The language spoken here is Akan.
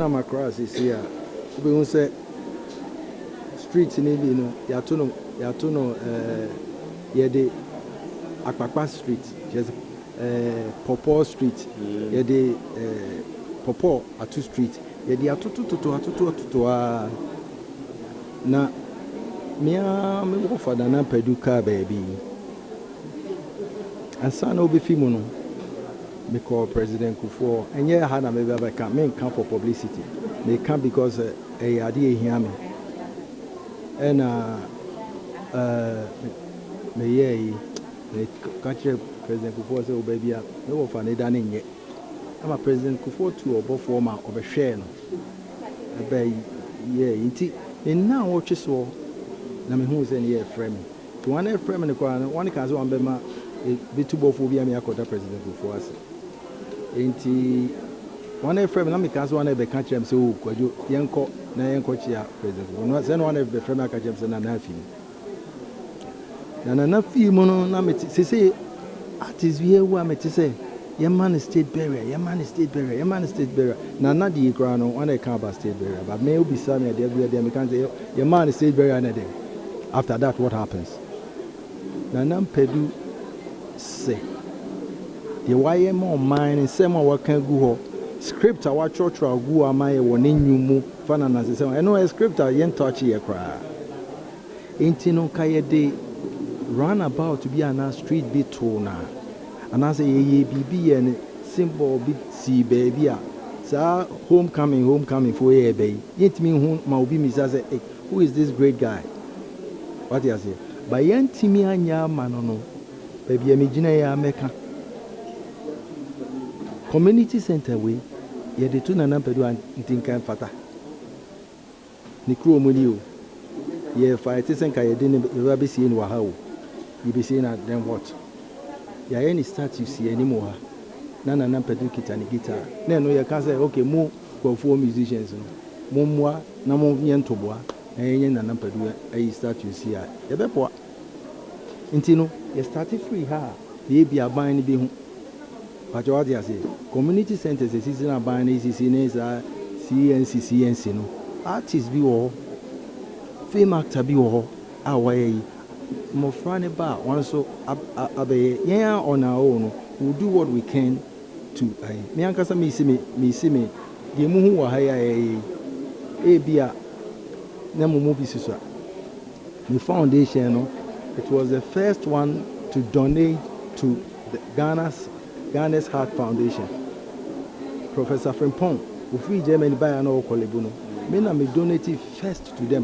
Wonam Accra seesei a, wobɛhu sɛ street no bi no, yɛato no yɛde Akpakpa Street, kyerɛ sɛ Pɔpɔ Street, yɛde Pɔpɔ ato street, yɛde atotototo atoto atoto a na mea me wɔfa Nana Padu kaa baabi. Ansa na wobɛfi mu no, mekɔɔ President Kufuor. Ɛnyɛ ha na meba bɛka, menka for publicity, meka because ɛyɛ adeɛ ɛhia me. Ɛna meyɛɛ yi, meka kyerɛ President Kufuor sɛ wo baabi a me wɔfa ne da ne nyɛ ama President Kufuor tu ɔbɔfoɔ ma ɔbɛhwɛɛ no ɛbɛ yɛɛ yi. Nti ne nna a wɔtwe soɔ na mehu sɛ ne yɛfrɛ me, nti wɔn ɛfrɛ me no koraa no, wɔn ka sɛ wɔn bɛma bɛtu bɔfoɔ bi a me akɔda President Kufuor ase. Nti wɔn ɛfrɛ me na meka sɛ wɔn ɛbɛka kyerɛ me sɛ, "O Kwadwo, yɛnkɔ na yɛnkɔ kyia President Kufuor." No sɛ na wɔn ɛbɛfrɛ me aka kyerɛ me sɛ Nana afi mu, na Nana fii mu no, na mete sese artist bi ewu a, mete sɛ yɛma no state burial, yɛma no state burial, yɛma no state burial. Nana deɛ koraa no, wɔn ɛka about state burial, but me obisa me adeɛ bi adeɛ, meka sɛ yɛma no state burial na deɛ, after that, what happens? Nana Mpadu sɛ deɛ wayɛ ma ɔman no, nsɛm a waka gu hɔ, script a watwerɛtwerɛ agu hɔ ama yɛ wɔ ne nnwom mu fa na nansesɛm, ɛno yɛ script a yɛntɔ akyi yɛ koraa. Nti no nka yɛde roundabout bi anaa street bi too no a, anaasɛ yɛyɛ biribi yɛ ne symbol bi sii baabi a, saa homecoming foɔ yɛ ɛbɛ yi, yɛntumi hu ma obi misa sɛ, "Hey, who is this great guy?" Wate aseɛ? Ba yɛntumi anyɛ ama no. Baabi a megyina yɛ a, mɛka community center wei yɛde to Nana Mpadu a, nti nka mfata ne kurom ni o. Yɛfa ɛte sɛ nka yɛde ne yɛba bɛsie no wɔ ha o, yɛbɛsie na then what? Yɛayɛ ne statue si anim wɔ ha na Nana Mpadu kita ne guitar, na ɛno yɛka sɛ, okay, mo nkurɔfoɔ musicians no, mommoa na monyɛ ntoboa na yɛnyɛ Nana Mpadu ayi statue si a yɛbɛboa. Nti no yɛstart firi ha a, na yɛbi aban no bi ho pakyɛ, wate aseɛ? Community centers esisi na aban no esisi ne saa CNC CNC no, artist bi wɔ hɔ, film actor bi wɔ hɔ a wɔayɛ yi, mmɔfra ne ba a wɔn nso abɛyɛ yɛn a on our own no, we will do what we can to ayi. Me ankasa mesi me deɛ muhu wɔ ha yi a yɛyɛ yi, ebi a na mo mu bi si so a, me foundation no, it was the first one to donate to the Ghana's Heart Foundation. Professor Frimpong ofiri Germany baa na ɔwɔ Korle Bu no, me na me donate first to them.